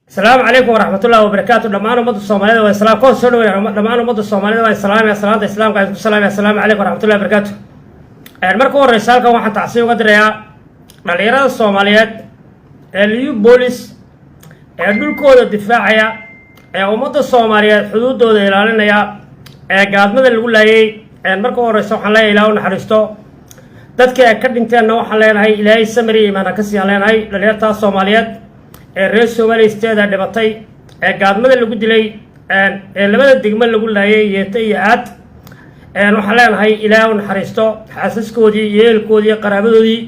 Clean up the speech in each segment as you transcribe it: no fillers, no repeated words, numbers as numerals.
Asalaamu calaykum waraxmatullahi wabarakaatu. Dhammaan ummadda Soomaalida waa islaam ka soo dhaweyn. Dhammaan ummadda Soomaalida waa islaamaya, salaanta Islaamka aan isku salaamaya. Asalaamu calaykum waraxmatullahi wabarakaatu. Marka u horeysa, halkan waxaan tacsiya uga dirayaa dhalinyarada Soomaaliyeed ee Liyu Boolis ee dhulkooda difaacaya, ee ummadda Soomaaliyeed xuduuddooda ilaalinaya, ee gaadmada lagu laayay. Marka u horeysa waxaan leeyahay, Ilaah u naxariisto. Dadkii ay ka dhinteenna waxaan leenahay, Ilaahay samiri iimaan ha ka siiyaan leenahay. Dhalinyartaas Soomaaliyeed ee reer Somaliya State dhibatay, ee gaadmada lagu dilay, ee labada degmo lagu laayay, Yeeta iyo Aad, waxaan leenahay, Ilaahay u naxariisto. Xaasaskoodii iyo ehelkoodii iyo qaraabadoodii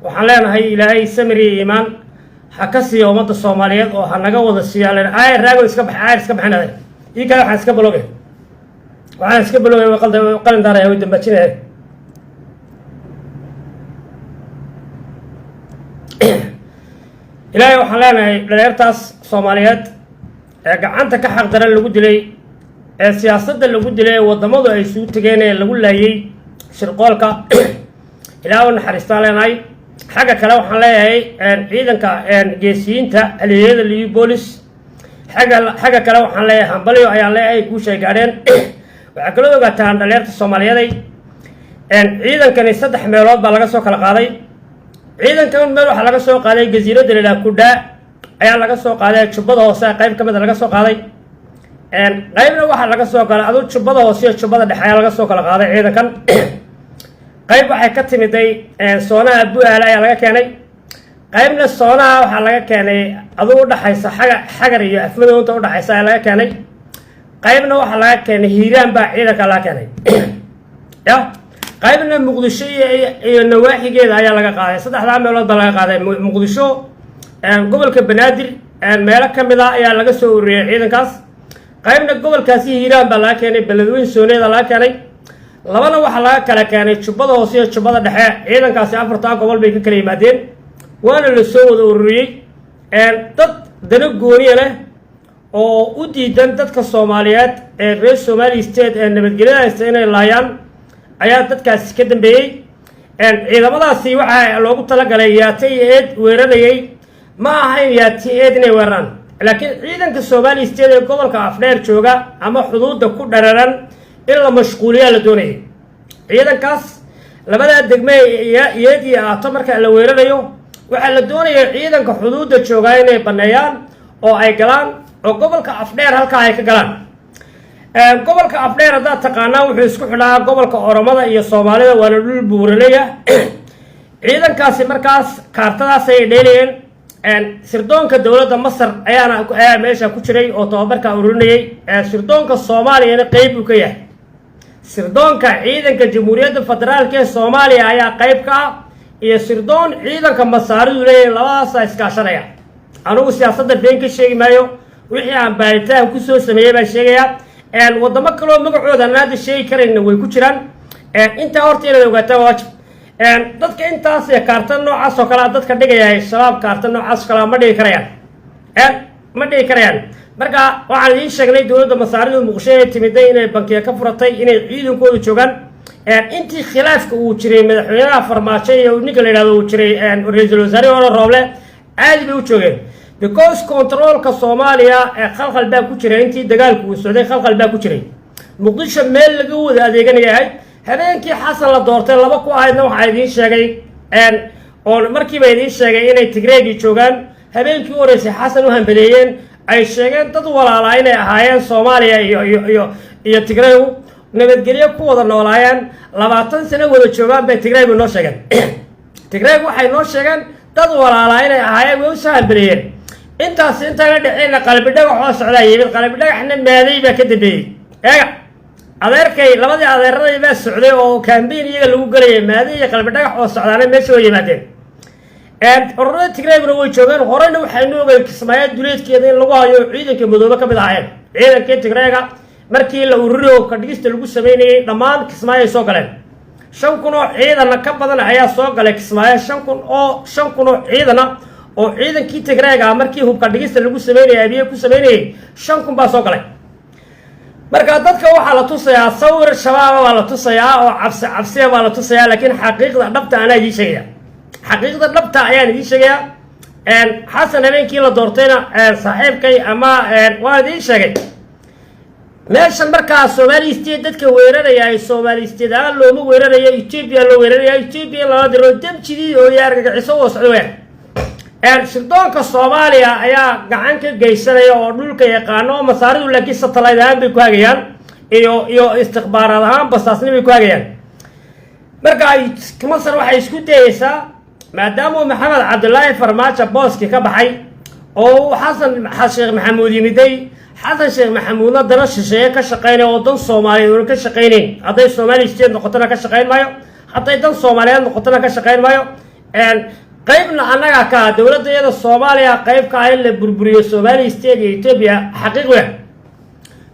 waxaan leenahay, Ilaahay samiri iyo iimaan ha ka siiya ummadda Soomaaliyeed oo ha naga wada siiya. Aayar raago iska bax, aayar iska baxin adeer. Ii kale waxaan iska block-gay, waxaan iska block-gay, way qalda, way qalin daaraya, way dambaajinaya. Ilaahay waxaan leenahay, dhalinyartaas Soomaaliyeed ee gacanta ka xaqdaran lagu dilay, ee siyaasadda lagu dilay, ee waddamadu ay isugu tegeen, ee lagu laayay shirqoolka, Ilaah u naxariistaan leenahay. Xagga kale waxaan leeyahay ciidanka geesiyiinta halyeeyada Liyu Boolis, xagga kale waxaan leeyahay hambalyo ayaan leeyahay guusha ay gaadheen. Waxaa kaloo ogaataan, dhalinyarta Soomaaliyeeday, ciidankani saddex meelood baa laga soo kala qaaday. Ciidankan meel waxaa laga soo qaaday jasiiradda la yidhaha Kudhaa ayaa laga soo qaaday, Jubbada Hoose qayb ka mid a laga soo qaaday. Qaybna waxaa laga soo galay adu Jubbada Hoose iyo Jubbada Dhexe ayaa laga soo kala qaaday ciidankan. Qayb waxay ka timiday soonaha Bu-aale ayaa laga keenay. Qaybna soonaha waxaa laga keenay aduu udhaxaysa xaga Xagar iyo Afmadownta udhaxaysa ayaa laga keenay. Qaybna waxaa laga keenay Hiiraan baa ciidanka laga keenay ya. Qaybna Muqdisho iyo nawaaxigeeda ayaa laga qaaday. Saddexdaa meelood baa laga qaaday. Muqdisho, gobolka Banaadir meelo ka mid a ayaa laga soo ururiyey ciidankaas. Qaybna gobolkaasi Hiiraan baa laga keenay, Beledweyn sooneeda laga keenay. Labana waxaa laga kala keenay Jubbada Hoose iyo Jubbada Dhexe. Ciidankaasi afartaa gobol bay ka kala yimaadeen, waana la soo wada ururiyey. Dad dano gooniya leh oo u diidan dadka Soomaaliyeed ee reer Somali State ee nabadgelyada haysta inay laayaan ayaa dadkaasi ka dambeeyey. Ciidamadaasi waxaa loogu talagalay Yaate iyo Eed weerarayay. Ma ahayn Yaate Eed inay weeraraan, laakiin ciidanka Somali State ee gobolka Afdheer jooga ama xuduudda ku dhararan in la mashquuliyaa la doonayay. Ciidankaas labadaa degme, Yeed iyo Aato, marka la weerarayo, waxaa la doonaya ciidanka xuduudda joogaa inay banneeyaan oo ay galaan oo gobolka Afdheer halkaa ay ka galaan. Gobolka Afdheer haddaad taqaanaa, wuxuu isku xidhaa gobolka Oromada iyo Soomaalida, waana dhul buuraleya. Ciidankaasi markaas kaartadaas ayay dheelayeen. Sirdoonka dowladda Masar ayaa meesha ku jiray oo tababarka ururinayay. Sirdoonka Soomaaliyana qeyb uu ka yahay. Sirdoonka ciidanka Jamhuuriyadda Federaalka ee Soomaaliya ayaa qeyb ka ah iyo sirdoon ciidanka Masaaridu leeyahay, labadaasa iskaashanaya. Anugu siyaasadda been ka sheegi maayo, wixii aan baaritaan kusoo sameeyey baan sheegayaa. Waddamo kaloo magacooda aan hadda sheegi karayna way ku jiraan. Intaa horta inaad ogaataan waajib. Dadka intaas ee kaarta noocaas oo kalea dadka dhigaya, Shabaab kaarta noocaas oo kalea ma dhigi karayaan, ma dhigi karayaan. Marka waxaan idiin sheegnay dowladda Masaaridu Muqdisho inay timiday, inay bankiya ka furatay, inay ciidankoodu joogaan. Intii khilaafka uu jiray madaxweynaha Farmaajo iyo ninka la yidhahdo uu jiray ra-iisul wasaare hore Rooble, caadi bay u joogeen, because control-ka Soomaaliya ee khalkhal baa ku jiray. Intii dagaalku uu socday khalkhal baa ku jiray. Muqdisho meel laga wada adeeganaya ahayd. Habeenkii Xasan la doortay laba ku ahaydna waxaa idiin sheegay oo markiiba idiin sheegay inay Tigreegii joogaan. Habeenkii u horeysay Xasan u hambaleeyeen, ay sheegeen dad walaalaa inay ahaayeen Soomaaliya iyo Tigreegu, nabadgelyo ku wada noolaayeen, 20 sano wada joogaan bay Tigreegu noo sheegeen. Tigreegu waxay noo sheegeen dad walaalaa inay ahaayeen, way usoo hambaleeyeen. Intaas intaana dhexeena Qalbi Dhagax oo socdaa yimid. Qalbi Dhagaxna Maaday baa ka dambeeyey. Eega, adeerkay, labadii adeeraday baa socday oo campaign iyaga lagu gelayay. Maaday iyo Qalbi Dhagax oo socdaana meesha way yimaadeen. Ururada Tigreeguna way joogeen. Horeyna waxaynu ogeyn Kismaayo duleedkeeda in lagu hayo ciidanka Madoobe ka mid ahaayeen. Ciidankii Tigreega markii la ururiyo kadhigista lagu sameynayay, dhammaan Kismaayo ay soo galeen. 5,000 oo ciidana ka badan ayaa soo galay Kismaayo. 5,000 oo ciidana oo ciidankii Tigreega markii hubka dhigista lagu sameynayay, Abiye ku sameynayay, 5,000 baa soo galay. Marka dadka waxaa la tusayaa sawir Shabaaba baa la tusayaa oo cabsi cabsiya baa la tusayaa, laakiin xaqiiqda dhabta anaa idiin sheegaya. Xaqiiqda dhabta ayaan idiin sheegayaa. Xasan habeenkii la doortayna, saaxiibkay ama waan idiin sheegay meeshan. Markaa Somali State dadka weeraraya ay Somali State ahaan looma weerarayo, Ethiopia loo weeraraya. Ethiopia in lala diro demjidii oo iyo argagixiso oo socdo weyaan. Sirdoonka Soomaaliya ayaa gacan ka geysanaya oo dhulka yaqaano oo Masaaridu, laakiin satellite ahaan bay ku hagayaan iyo istikhbaaraad ahaan, basaasni bay ku hagayaan. Marka ay Masar waxay isku dayeysaa, maadaama uu Maxamed Cabdilaahi Farmaajo booskii ka baxay oo uu Xasan Sheekh Maxamuud yimiday, Xasan Sheekh Maxamuudna dana shisheeye ka shaqeynaya oo dan Soomaaliyeed una ka shaqaynayn. Hadday Somali State noqotona ka shaqayn maayo, hadday dan Soomaaliyeed noqotona ka shaqayn maayo. Qaybna annagaa ka ah dowladda iyada Soomaaliya, qayb ka ah in la burburiyo Somali State iyo Ethiopia, xaqiiq weyn.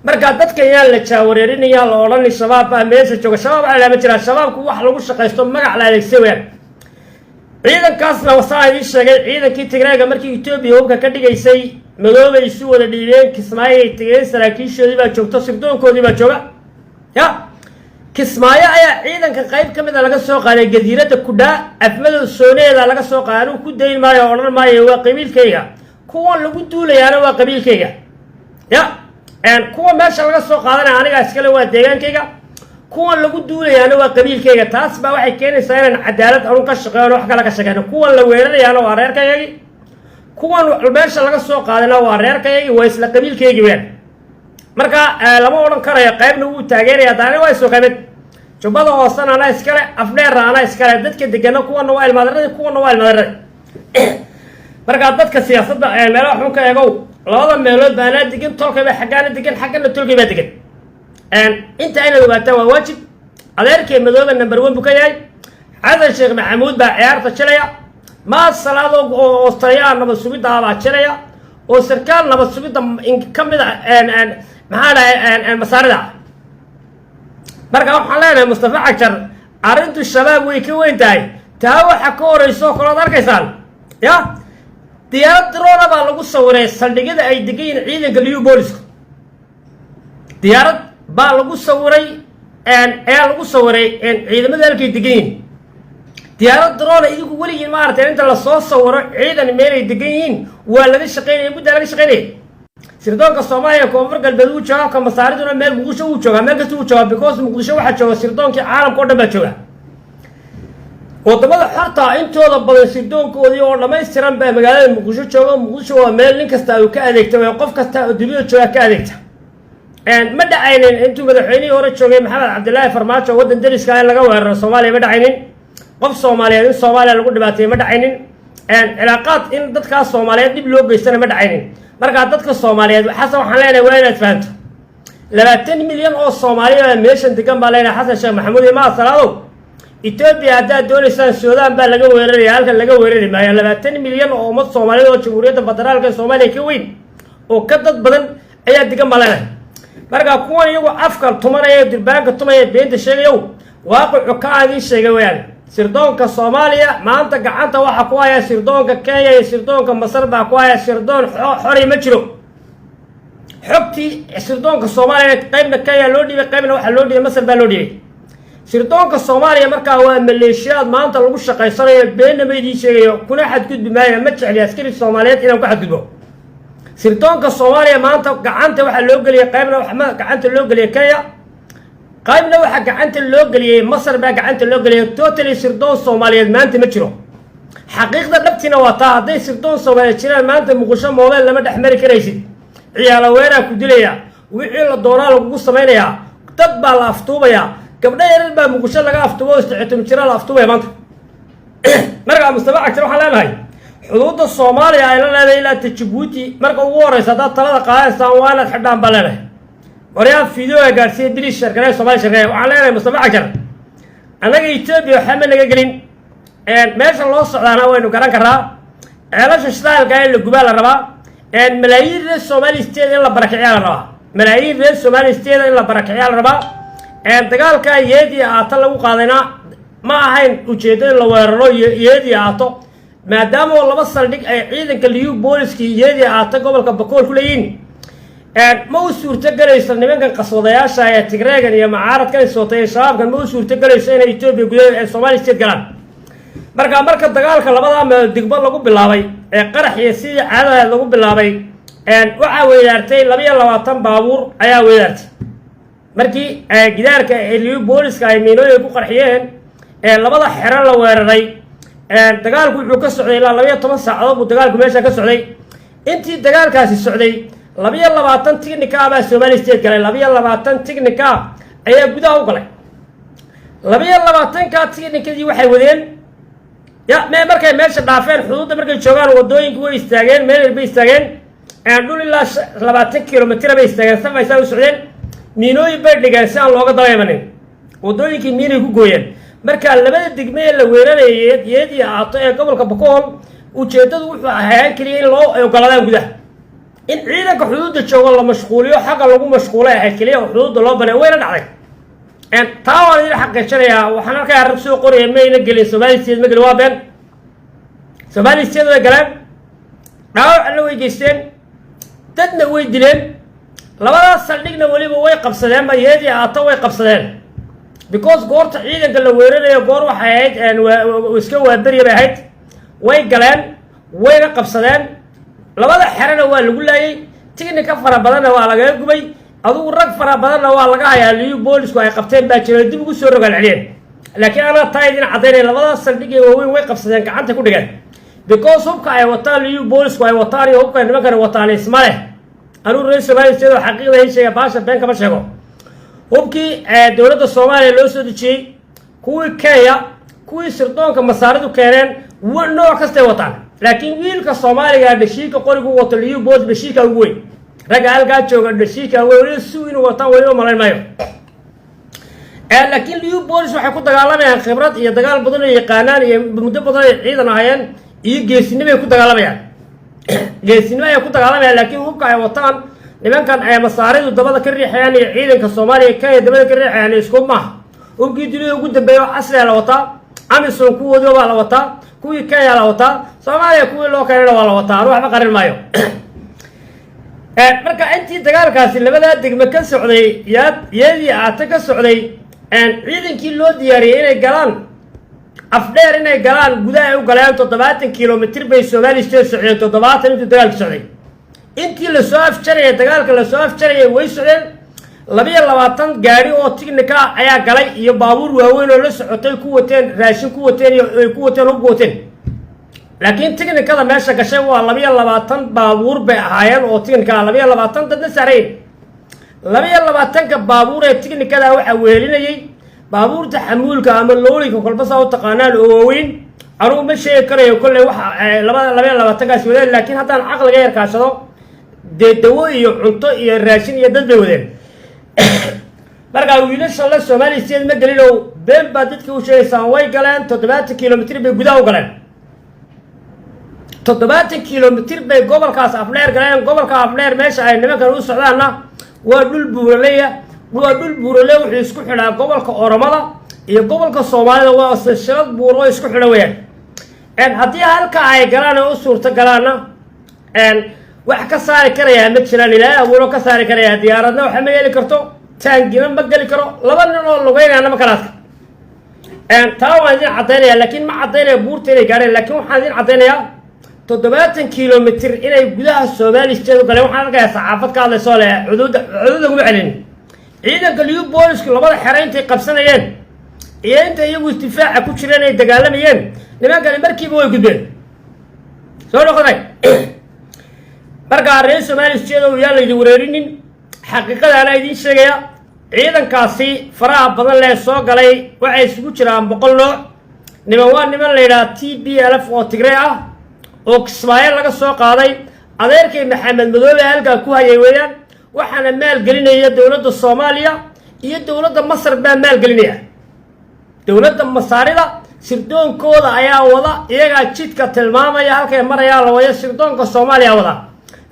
Marka dadka yaan la jaawareerinaya, la odhani Shabaab baa meesha jooga. Shabaab waxaa lama jiraan. Shabaabku wax lagu shaqaysto, magac la adeegsa weyaan. Ciidankaasna wasaa idiin sheegay, ciidankii Tigreega markii Etoobiya hubka ka dhigaysay, Madoobay isu wada dhiibeen, Kismaayo ay tegeen, saraakiishoodii baa joogto, sirdoonkoodii baa jooga. Ya Kismaayo ayaa ciidanka qayb ka mid a laga soo qaaday, jasiiradda Kudhaa, Afmadow sooneeda laga soo qaaday. Anugu ku dayn maayo, odhan maayo waa qabiilkayga. Kuwan lagu duulayaana waa qabiilkayga. Ya kuwa meesha laga soo qaadanaya anigaa iskale, waa deegaankayga. Kuwan lagu duulayaana waa qabiilkayga. Taas baa waxay keenaysaa inaan cadaalad anu ka shaqeeyo, wax kale ka shaqeyno. Kuwan la weerarayaana waa reerkayagi, kuwan meesha laga soo qaadayna waa reerkayagi, waa isla qabiilkaygi weyaan. Marka lama odhan karayo qaybna wuu taageeraya. Daani waa isu qaybid. Jubbada Hoosena anaa iskale, Afdheerna anaa iskale, dadka degana kuwana waa ilmaadaradi, kuwana waa ilmaadaradi. Marka dadka siyaasadda meelaha xun ka eegow, labada meelood ba anaa degan, tolkayba xaggaana degan, xaggana tolkay baa degan. Inta inaad ogaataan waa waajib. Adeerkee Madooba number one buu ka yahay. Xasan Sheekh Maxamuud baa ciyaarta jilaya, Maad Salaado oo taliyaha nabad sugidda ah baa jilaya, oo sarkaal nabad sugidda ka mid a, maxaa dhahay, Masaarida ah. Marka waxaan leenahay Mustafa Cagjar, arrintu Shabaab way ka weyn tahay. Taa waxa ka horeyso kalood arkaysaan, ya diyaarad drone baa lagu sawiray saldhigyada ay degan yihiin ciidanka Liyu Booliska. Diyaarad baa lagu sawiray, ayaa lagu sawiray ciidamada halkay degan yihiin. Diyaarad drone idinku weligiin ma aragteen inta lasoo sawiro ciidan meelay degan yihiin? Waa laga shaqeynaya, muddaa laga shaqeynaya. Sirdoonka Soomaaliya Koonfur Galbeed wuu joogaa, ka Masaariduna meel Muqdisho wuu joogaa, meel kasta wuu joogaa, because Muqdisho waxaa jooga sirdoonkii caalamka o dhan baa jooga. Wadamada xorta intooda badan sirdoonkoodii oo dhammaystiran baa magaalada Muqdisho jooga. Muqdisho waa meel nin kasta uu ka adeegta, waa qof kasta oo dunida jooga ka adeegta. Ma dhacaynin intuu madaxweynihii hore joogay, Maxamed Cabdilaahi Farmaajo, waddan dariska in laga weeraro Soomaaliya. Ma dhacaynin qof Soomaaliyeed in Soomaaliya lagu dhibaateeye. Ma dhacaynin cilaaqaad in dadkaas Soomaaliyeed dhib loo geystana. Ma dhacaynin. Markaa dadka Soomaaliyeed, Xasan waxaan leenahay waa inaad fahanto 20 milyan oo Soomaaliya baa meeshan degan baa leenahay. Xasan Sheekh Maxamuud iyo Mahad Salaadow, Etoobiya haddaad doonaysaan, Suudaan baa laga weeraraya, halkan laga weerari maayo. 20 milyan oo ummad Soomaaliyeed oo Jamhuuriyadda Federaalka ee Soomaaliya ka weyn oo ka dad badan ayaa degan baa leenahay. Marka kuwan iyagu afka tumanaya, durbaanka tumaya, beenta sheegayow, waaqicu ka aan idiin sheegay weyaan. Sirdoonka Soomaaliya maanta gacanta waxaa ku haya sirdoonka Kenya iyo sirdoonka Masar baa ku haya. Sirdoon xori ma jiro. Xogtii sirdoonka Soomaaliya qaybna Kenya loo dhiibay, qaybna waxaa loo dhiibay Masar baa loo dhiibay. Sirdoonka Soomaaliya markaa waa maleeshiyaad maanta lagu shaqaysanayo. Beenna ma idiin sheegayo, kuna xadgudbi maayo. Ma jecli askari Soomaaliyeed inaan ku xadgudbo. Sirdoonka Soomaaliya maanta gacanta waxaa loo geliyay, qaybna gacanta loo geliyay Kenya, qaybna waxaa gacanta loo geliyey Masar baa gacanta loo geliyay. Totally sirdoon Soomaaliyeed maanta ma jiro. Xaqiiqda dhabtiina waa taa. Hadday sirdoon Soomaaliyeed jiraan, maanta Muqdisho mobile lama dhex mari karaysid. Ciyaala weeraa ku dilaya, wixii la doonaa lagugu samaynayaa, dad baa la aftuubayaa, gabdho yarar baa Muqdisho laga aftuubo oo 18 jira la aftuubaya maanta. Markaa Mustafa Cagjar waxaan leenahay, xuduudda Soomaaliya ay la leedahay ilaa ta Jabuuti, marka ugu horeysa haddaad talada qaadaysaan, waa inaad xidhaan baa leenahay. Waryaa, videoga gaadhsiiya, please, share garee, Soomaaliya share garee. Waxaan leenahay Mustafa Cagjar, annaga Etoobiya waxba ma naga gelin. Meesha loo socdaana waynu garan karaa. Ceelasha shidaalka in la gubaa la rabaa. Malaayiin reer Somali State in la barakiciyaa la rabaa. Malaayiin reer Somali State in la barakiciyaa la rabaa. Dagaalka Yeedi Aata lagu qaadayna ma ahayn ujeeddo in la weeraro Yeedi Aato, maadaama oo laba saldhig ay ciidanka Liyu Booliska Yeedi Aata gobolka Bakool ku leeyihiin. Ma u suurtogelayso nimankan qaswadayaasha ee Tigreegan iyo macaaradkan iswatay ee Shabaabkan, ma u suurtogelayso inay Etoobiya gudaheeda ee Somali State galaan. Marka dagaalka labadaa meel degmo lagu bilaabay Ee qarax iyo sidii caadadaheed lagu bilaabay, waxaa weydaartay 22 baabuur ayaa weydaartay markii gidaarka Liyu Booliska ay miinooyin ku qarxiyeen ee labada xero la weeraray. Dagaalku wuxuu ka socday ilaa 12 saacadood buu dagaalku meesha ka socday. Intii dagaalkaasi socday, 22 tignika ah baa Somali State galay. 22 tignika ayaa gudaha u galay. 22-ka tignikadii waxay wadeen ya me markay meesha dhaafeen, xuduudda markay joogaan, wadooyinka way istaageen, meel bay istaageen, dhul ilaa 20 kilomitr bay istaageen. Safaysaa u socdeen, miinooyin bay dhigeen si aan looga daba imanin. Wadooyinkii miinay ku gooyeen. Marka labada degme ee la weerarayay, Yeed iyo Aato ee gobolka Bakool, ujeeddadu wuxuu ahaa keliya in loo ogoladaan gudaha, in ciidanka xuduudda joogo la mashquuliyo, xaqa lagu mashquulay ahayd keliya oo xuduudda loo baneey. Wayna dhacday, taa waan idin xaqiijinayaa. Waxaan halkaa rag soo qoraya mayna gelin Somali State, ma gelin, waa been. Somali State way galeen, dhaawacna way geysteen, dadna way dileen, labadaas saldhigna weliba way qabsadeenba. Yeedii Aato way qabsadeen because goorta ciidanka la weerarayo goor waxay ahayd iska waaberya bay ahayd. Way galeen, wayna qabsadeen. Labada xerena waa lagu laayay, tignika fara badanna waa lagaga gubay. Adugu rag fara badanna waa laga hayaa, Liyu Boolisku ay qabteen baa jira, dib ugu soo rogaal celiyeen. Laakiin anaa taa idin caddaynaya, labadaas saldhig ee waaweyn way qabsadeen, gacanta ku dhigeen, because hubka ay wataan Liyu Boolisku ay wataan iyo hubka nimankani wataan isma leh. Anuu reer Somaliya State oo xaqiiqda hay sheega, baasha been kama sheego. Hubkii dowladda Soomaaliya loo soo dejiyey, kuwii Kenya, kuwii sirdoonka Masaaridu keeneen, nooc kastay wataan. Laakiin wiilka Soomaaliga dhashiika qorigu wato, Liyu Boolis dhashiika ugu weyn. Ragga halkaa jooga dhashiika weyn weliba su inuu wataan weliba malayn maayo. Laakiin Liyu Boolis waxay ku dagaalamayaan khibrad iyo dagaal badan ay yaqaanaan iyo muddo badan ay ciidan ahayeen iyo geesinimay ku dagaalamayaan, geesinimo ayay ku dagaalamayaan. Laakiin hubka ay wataan nimankan ay Masaaridu dabada ka riixayaan iyo ciidanka Soomaaliya, Kenya dabada ka riixayaan isku maaha. Hubkii dunida ugu dambeeya oo casriga la wataa, AMISOM kuwoodii baa la wataa, kuwii Kenya la wataa, Soomaaliya kuwii loo keenayna waa la wataa. Anu waxba qarin maayo. Marka intii dagaalkaasi labadaa degme ka socday, yaad Yeedii Aata ka socday, ciidankii loo diyaariyey inay galaan Afdheer, inay galaan gudaha ay u galeen. 70 kilomitr bay Somali State socdeen, 70 intuu dagaalka socday. Intii lasoo afjarayay, dagaalka lasoo afjarayay, way socdeen. 22 gaari oo tignika ayaa galay iyo baabuur waaweyn oo la socotay, ku wateen raashin, ku wateen iyo ay ku wateen hub ku wateen. Laakiin tignikada meesha gashay waa 22 baabuur bay ahaayeen oo tignika, 22 dadna saarayn. 22-ka baabuur ee tignikada waxaa wehelinayay baabuurta xamuulka ama loolinka, kolba saa u taqaanaan, oo waaweyn. Anugu ma sheegi karayo kolley waxa laba 22-kaasi wadeen, laakiin haddaan caqliga yar kaashado, dee dawo iyo cunto iyo raashin iyo dad bay wadeen. Markaa wiilashan la Somali State ma gelin oo been baa dadka u sheegaysaan. Way galeen, 70 kilomitr bay gudaha u galeen, 70 kilomitr bay gobolkaas Afdheer galeen. Gobolka Afdheer meesha ay nimankan u socdaanna waa dhul buuraleya, waa dhul buurale. Wuxuu isku xidhaa gobolka Oromada iyo gobolka Soomaalida, waa silsilad buur oo isku xidha weyaan. Haddii halka ay galaan oo u suurto galaanna, wax ka saari karayaa ma jiraan. Ilaahay abuuro ka saari karayaa, diyaaradna waxa ma yeeli karto, taangina ma geli karo, laba nin oo lugeynayana ma kalaadka. Taa waan idin caddaynaya, laakiin ma caddaynaya buurta inay gaadheen. Laakiin waxaan idin caddaynayaa 70 kilomitr inay gudaha Somali State u galeen. Waxaan arkayaa saxaafad ka hadlaysoo leh xuduudda, xuduudda kuma celin. Ciidanka Liyu Boolisku labada xero intay qabsanayeen iyo inta iyagu isdifaaca ku jireen ay dagaalamayeen, nimankani markiiba way gudbeen, soo noqday. Markaa reer Somali State oo yaan laydin wareerinin, xaqiiqadaana idiin sheegaya. Ciidankaasi faraha badan lee soo galay waxay isugu jiraan 100 nooc. Niman waa niman la yidhaha TPLF oo Tigree ah oo Kismaayo laga soo qaaday, adeerkay Maxamed Madoobe halkaa ku hayay weeyaan. Waxaana maalgelinaya dowladda Soomaaliya iyo dowladda Masar baa maalgelinaya. Dowladda Masaarida sirdoonkooda ayaa wada, iyagaa jidka tilmaamaya halkay marayaa la waya. Sirdoonka Soomaaliya wada,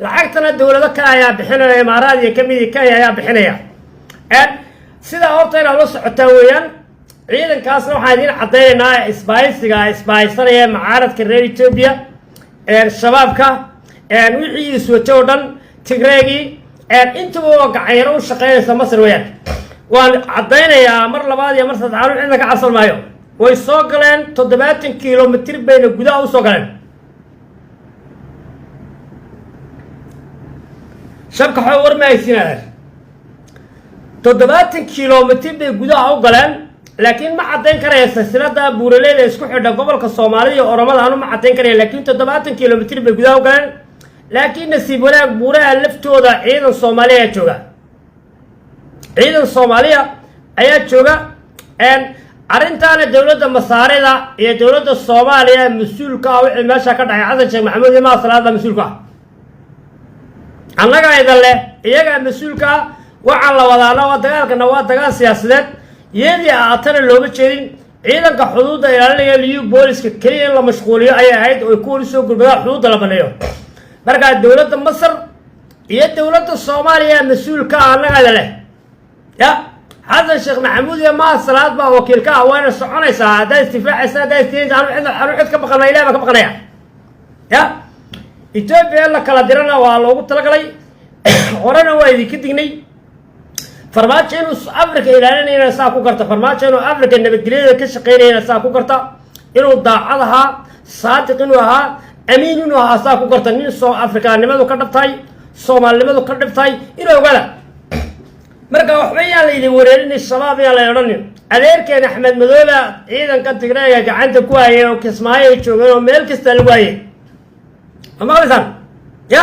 lacagtana dowlado kale ayaa bixinaya, Imaaraad iyo kamid Kenya ayaa bixinaya. Sidaa horta inaad la socotaa weeyaan. Ciidankaasna waxaan idiin caddaynaynaa isbaahaysiga isbaahaysanaya mucaaradka reer Etoobiya, Shabaabka, wixii iswato oo dhan, Tigreegii, intaba waa gacanyaro u shaqeynaysa Masar weeyaan. Waan caddaynayaa mar labaad iyo mar saddexaad, cidna ka cabsan maayo. Way soo galeen, 70 kilomitr bayna gudaha usoo galeen. Shabkaxoo, war ma haysin, adeer. 70 kilomitir bay gudaha u galeen, laakiin ma caddayn karaya silsilada buuraleyda isku xidha gobolka Soomaalida iyo Oromada. Anu ma caddayn karaya, laakiin 70 kilomitir bay gudaha u galeen. Laakiin nasiib wanaag, buuraha laftooda ciidan Soomaaliya ayaa jooga, ciidan Soomaaliya ayaa jooga. Arrintaana dowladda Masaarida iyo dowladda Soomaaliya mas-uulka ah. Wixii meesha ka dhacay, Xasan Sheekh Maxamuud iyo Mahad Salaad baa mas-uulka ah. Annagaa idan leh, iyagaa mas-uulka ah. Waxaan la wadaana waa dagaalkana, waa dagaal siyaasadeed. Iyadii aatana looma jeedin. Ciidanka xuduudda ilaalinaya, Liyu Booliska, keliya in la mashquuliyo ayay ahayd oo ay kuwan usoo gurmadaan, xuduudda la baneeyo. Markaa dowladda Masar iyo dowladda Soomaaliya mas-uul ka ah. Annagaa leh ya Xasan Sheekh Maxamuud iyo Mahad Salaad baa wakiil ka ah. Waana soconaysaa haddaad isdifaacaysa, haddaad isdiinaysa. Anu cid ka baqan, Ilaah baa ka baqanaya. Ya Etoobiya in la kala dirana waa loogu talagalay, horena waa idinka dignay. Farmaajo inuu Africa ilaalinayana saa ku garta. Farmaajo inuu Africa nabadgelyada ka shaqaynayana saa ku garta. Inuu daacad ahaa, saadiq inuu ahaa, amiin inuu ahaa saa ku garta. Nin soo Afrikaanimadu ka dhabtahay, Soomaalinimadu ka dhabtahay inuu ogaada. Marka waxba yaan la idin wareerin, Shabaab yaan la odhanin. Adeerkeen Axmed Madooba ciidanka Tigreega gacanta ku hayay oo Kismaayo ay joogeen oo meel kasta lagu hayay. Ma maqlaysaan? Ya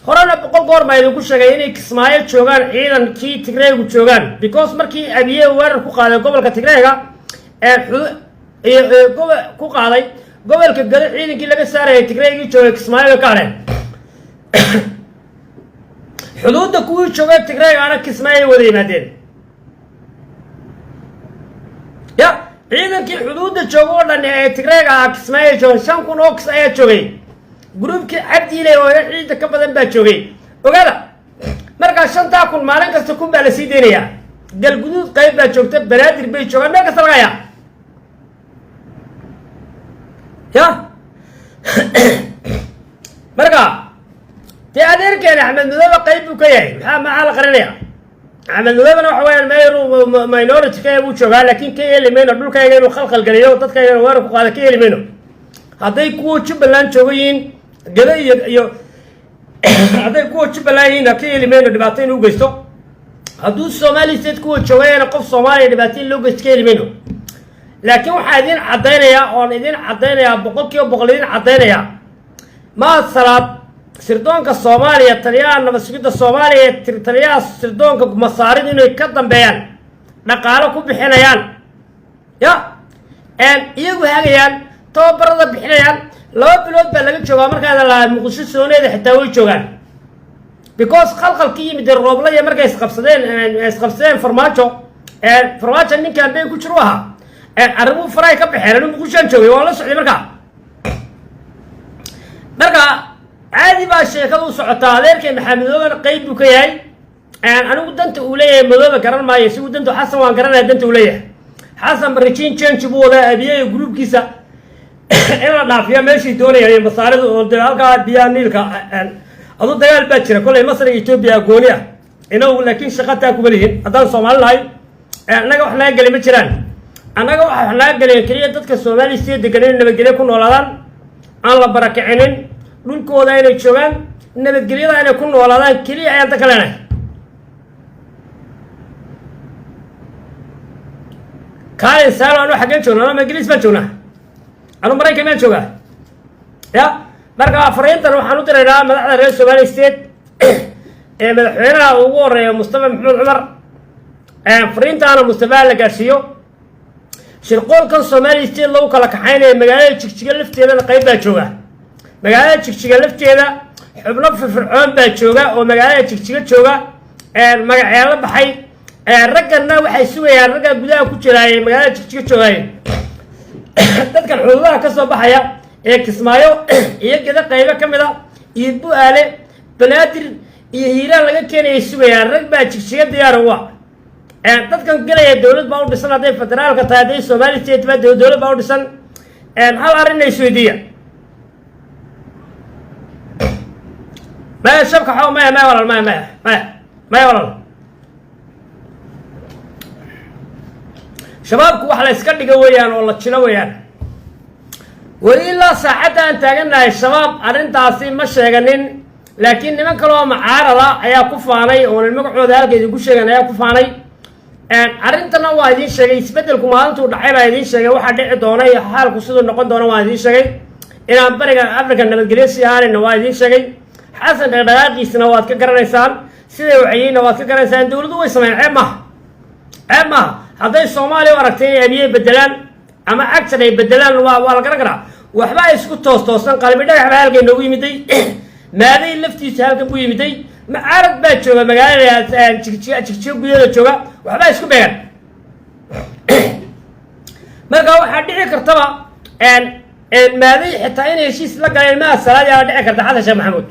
horena 100 goor baa idinku sheegay inay Kismaayo joogaan ciidankii Tigreegu joogaan, because markii Abiye weerar ku qaaday gobolka Tigreega ee ku qaaday gobolka Gado, ciidankii laga saarayay Tigreegii joogay Kismaayo bay ka hadheen. Xuduudda kuwii joogay Tigreegaana Kismaayo ay wada yimaadeen. Ya ciidankii xuduudda jooga oo dhan ee Tigreega ah Kismaayo joogay. 5000 oo kis ayaa joogay. Groupkii Cabdiile oo ciida ka badan baa joogay, ogaada. Markaa 5000 maalin kasta 1000 baa la sii deynayaa. Galguduud qayb baa joogta, Banaadir bay joogaan, meel kasta laga hayaa. Ya marka dee adeerkeen Axmed Madoobe qayb buu ka yahay. Maxaa la qarinaya? Axmed Madoobena waxa weyaan meel minority ka buu joogaa, laakiin ka yeeli mayno dhulkayga inuu khalkhal geliyo, dadkayga weerar ku qaada ka yeeli mayno. Hadday kuwa Jubbaland jooga yihiin, Gada iyo hadday kuwa Jubbaland yihiin, ka yeeli mayno dhibaato inuu geysto. Hadduu Somali State kuwa joogayana, qof Soomaaliya dhibaato in loo geysto ka yeeli mayno. Laakiin waxaa idin caddaynayaa oon idin caddaynayaa, 100% idin caddaynayaa, Mahad Salaad, sirdoonka Soomaaliya, taliyaha nabad sugidda Soomaaliya, taliyaha sirdoonka Masaaridu inay ka dambeeyaan, dhaqaalo ku bixinayaan, ya iyagu hagayaan, tababarada bixinayaan. 2 bilood baa laga joogaa markaada lahaa Muqdisho sooneeda xitaa way joogaan, because khalkhal ka yimid Rooblaya markay isqabsadeen Farmaajo. Farmaajo ninkan been ku jir u ahaa, arrimuhu farahay ka baxeen. Anu Muqdishoan joogay, waan la socday. Marka caadi baa sheekada u socotaa. Adeerkay Maxamed Madoobena qayb buu ka yahay. Anigu danta uu leeyahay Madoobe garan maayo. Isigu danta Xasan waan garanaya, danta uu leeyahay. Xasan regime change buu wadaa. Abiye groupkiisa in la dhaafiya meeshay doonayaan iyo Masaaridu oo de halkaa biyaha Niilka. Adu dagaal baa jira kollay Masar iyo Etoobiya gooni ah inagu, laakiin shaqataa kuma lihin. Haddaan Soomaali nahay, annaga wax naga gelay ma jiraan. Annaga waxa wax naga gelayan keliya dadka Soomaaliya sida degan inay nabadgelyo ku noolaadaan, aan la barakicinin, dhulkooda inay joogaan, nabadgelyada inay ku noolaadaan keliya ayaan dan ka leenahay. Kaalin saalo, anu xaggeen joognaa? Anama Ingiliis baan joognaa? Anu Maraykan baan joogaa? Ya marka fariintan waxaan u diraynaa madaxda reer Somali State ee madaxweynaha ugu horeeya Mustafa Maxamed Cumar. Fariintaana Mustafa la gaarsiiyo. Shirqoolkan Somali State lagu kala kaxaynaya, magaalada Jigjiga lafteedana qayb baa jooga. Magaalada Jigjiga lafteeda xubno firfircoon baa jooga oo magaalada Jigjiga jooga, magacyaalo baxay. Ragganna waxay sugayaan, ragga gudaha ku jiraaye magaalada Jigjiga joogaaye, dadkan xuduudaha ka soo baxaya ee Kismaayo iyo Geda qaybo ka mid a iyo Bu-aale, Banaadir iyo Hiiraan laga keenayay sugayaan. Rag baa Jigjiga diyaar u ah. Dadkan gelaya dowlad baa u dhisan, hadday federaalka tahay, hadday Somali State baa dowlad baa u dhisan. Hal arrin isweydiiya. Maya, shabka xo, maya, maya walaal, maya, maya, maya, maya walaal. Shabaabku wax la iska dhiga weeyaan oo la jilo weeyaan. Weli ilaa saacadda aan taagannahay shabaab arrintaasi ma sheeganin. Laakiin niman kale oo macaarada ayaa ku faanay, oonan magacooda halka idinku sheegan, ayaa ku faanay. Arrintana waa idiin sheegay. Isbeddelku maalintuu dhacay baa idiin sheegay waxaa dhici doona iyo xaalku siduu noqon doona. Waa idiin sheegay inaan Bariga Africa nabadgelyo sii ahaanayna. Waa idiin sheegay. Xasan dhaqdhaqaaqiisana waad ka garanaysaan, siday wacyiinna waad ka garanaysaan. Dowladdu way sameeyeen, ceeb maaha, ceeb maaha. Hadday Soomaaliya u aragtay inay Abiye bedelaan ama Cagjar ay bedelaan, waa la garan karaa. Waxba isku toos toosan. Qalbi Dhagax baa halkan noogu yimiday, Maaday laftiisa halkan buu yimiday, macaarad baa jooga magaalada Jigjiga, Jigjigo gudaheeda jooga. Waxbaa isku beegan. Marka waxaa dhici kartaba Maaday xitaa inay heshiis la galeen Maa Salaad yaa dhici karta Xasan Sheekh Maxamuud,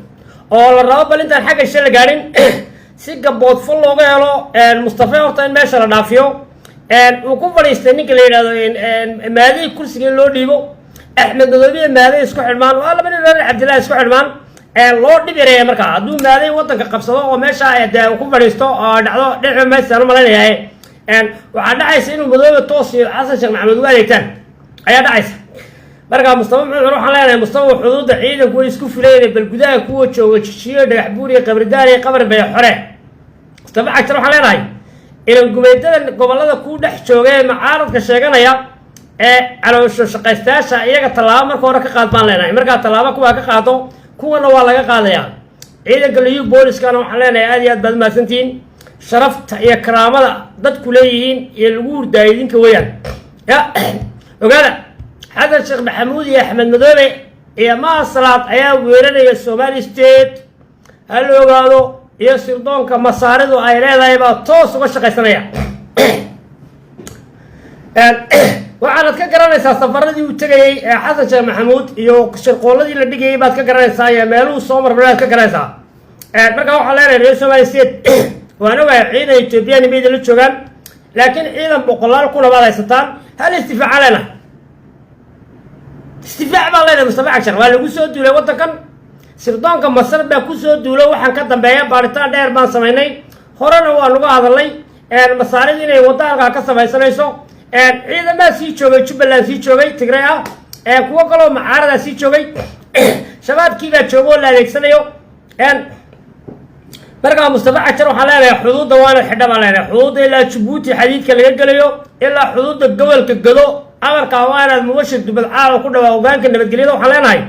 oo la rabo bal intaan xagga sha la gaadhin si gaboodfal looga helo Mustafe horta in meesha la dhaafiyo, uu ku fadhiistay ninka la yidhahdo Maaday kursiga in loo dhiibo, Axmed Madoobiya Maaday isku xidhmaan, waa laba nin reer Cabdillahi isku xidhmaan, loo dhib yareeya. Markaa hadduu Maaday waddanka qabsado oo meesha dee ku fadhiisto oo dhacdo dhinaci meeshaan u malaynayaa, waxaa dhacaysa inuu Madoobe toos iyo Xasan Sheekh Maxamuud ugu adeegtaan ayaa dhacaysa. Marka Mustafa Maxamed Cumar waxaan leenahay: Mustafa, xuduudda ciidanku way isku filayeen, bal gudaha kuwa jooga Jijiyo, Dhagax Buur iyo Qabridaar iyo Qabar bay xore. Mustafa Cagtar waxaan leenahay, inan gumeydada gobollada ku dhex jooga ee macaaradka sheeganaya ee caloosho shaqaystayaasha, iyaga tallaabo marka hore ka qaad baan leenahay. Markaa tallaabo kuwaa ka qaado, kuwana waa laga qaadayaa. Ciidanka Liyu Booliskana waxaan leenahay, aad iyo aad baad umahadsantihiin. Sharafta iyo karaamada dadku leeyihiin iyo lagu hurdaayay idinka weeyaan. Ya ogaada, Xasan Sheekh Maxamuud iyo Axmed Madoobe iyo Maasalaad ayaa weeraraya Somali State, ha la ogaado, iyo sirdoonka Masaaridu ay leedahay baa toos uga shaqaysanaya. Waxaanad ka garanaysaa safaradii uu tegayey ee Xasan Sheekh Maxamuud iyo shirqooladii la dhigayay baad ka garanaysaa, iyo meeluhu soo marmaray baad ka garanaysaa. Marka waxaan leenahay reer Somali State, waan ogahay ciidan Ethoobiyan mayda la joogaan, laakiin ciidan boqolaal kuna baad haysataan. Hal istifaaca leenahay, istifaac baan leenahay. Mustafa Cagshar waa lagu soo duulay waddankan, sirdoonka Masar baa kusoo duulo. Waxaan ka dambeeya baaritaan dheer baan samaynay, horena waa nagu hadalnay Masaarida inay waddo halkaa ka samaysanayso. Ciidamaa sii joogay Jubbaland, sii joogay Tigray ah, kuwo kaloo macaaradaa sii joogay, Shabaabkiibaa joogo oo la adeegsanayo. Markaa Mustafa Cajar waxaan leenahay, xuduudda waana xidha baan leenahay. Xuduudda ilaa Jabuuti xadiidka laga gelayo, ilaa xuduudda gobolka Gado, amarkaa waa inaad Mubashir Dubad caawa ku dhawaa. Hogaanka nabadgelyada waxaan leenahay,